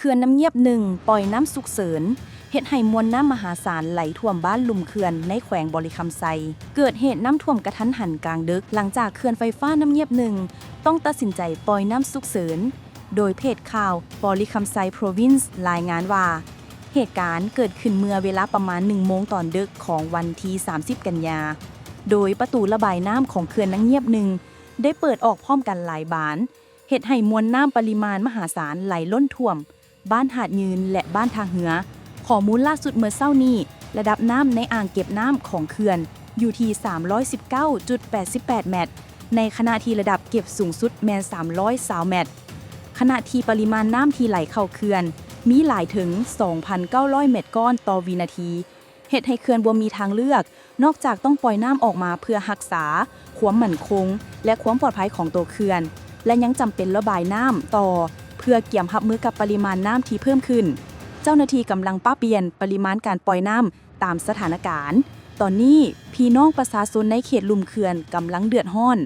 ເຂື່ອນນ້ຳງຽບໜຶ່ງ ປ່ອຍນ້ຳສຸກເສີນ ເຮັດໃຫ້ມວນນ້ຳມະຫາສານໄຫຼຖ້ວມບ້ານລຸ່ມເຂື່ອນໃນແຂວງບໍລິຄຳໄຊ. ເກີດເຫດນ້ຳຖ້ວມກະທັນຫັນກາງດຶກ ຫຼັງຈາກເຂື່ອນໄຟຟ້ານ້ຳງຽບໜຶ່ງ ຕ້ອງຕັດສິນໃຈປ່ອຍນ້ຳສຸກເສີນ, ໂດຍເພຈຂ່າວ Bawrikhamsae Province ລາຍງານວ່າ ເຫດການເກີດຂຶ້ນເມື່ອເວລາປະມານໜຶ່ງໂມງຕອນດຶກຂອງວັນທີສາມສິບກັນຍາ, ໂດຍປະຕູລະບາຍນ້ຳຂອງເຂື່ອນນ້ຳງຽບໜຶ່ງ ໄດ້ເປີດອອກພ້ອມກັນຫຼາຍບານ, ເຮັດໃຫ້ມວນນ້ຳປະລິມານມະຫາສານໄຫຼລົ້ນຖ້ວມ ບ້ານຫາດຍືນ ແລະ ບ້ານທ່າເຮືອ. ຂໍ້ມູນລ່າສຸດເມື່ອເຊົ້ານີ້, ລະດັບນ້ຳໃນອ່າງເກັບນ້ຳຂອງເຂື່ອນຢູ່ທີ່ສາມຮ້ອຍສິບເກົ້າຈຸດແປດສິບແປດແມັດ, ໃນຂະນະທີ່ລະດັບເກັບສູງສຸດແມ່ນສາມຮ້ອຍຊາວແມັດ, ຂະນະທີ່ປະລິມານນ້ຳທີ່ໄຫຼເຂົ້າເຂື່ອນມີຫຼາຍເຖິງສອງພັນເກົ້າຮ້ອຍແມັດກ້ອນຕໍ່ວິນາທີ, ເຮັດໃຫ້ເຂື່ອນບໍ່ມີທາງເລືອກ ນອກຈາກຕ້ອງປ່ອຍນ້ຳອອກມາເພື່ອຮັກສາຄວາມໝັ້ນຄົງ ແລະ ຄວາມປອດໄພຂອງໂຕເຂື່ອນ, ແລະ ຍັງຈຳເປັນລະບາຍນ້ຳຕໍ່ເພື່ອກຽມຮັບມືກັບປະລິມານນ້ຳທີ່ເພີ່ມຂຶ້ນ. ເຈົ້າໜ້າທີ່ກຳລັງປັບປ່ຽນປະລິມານການປ່ອຍນ້ຳຕາມສະຖານະການ. ຕອນນີ້, ພີ່ນ້ອງປະຊາຊົນໃນເຂດລຸ່ມເຂື່ອນກຳລັງເດືອດຮ້ອນ.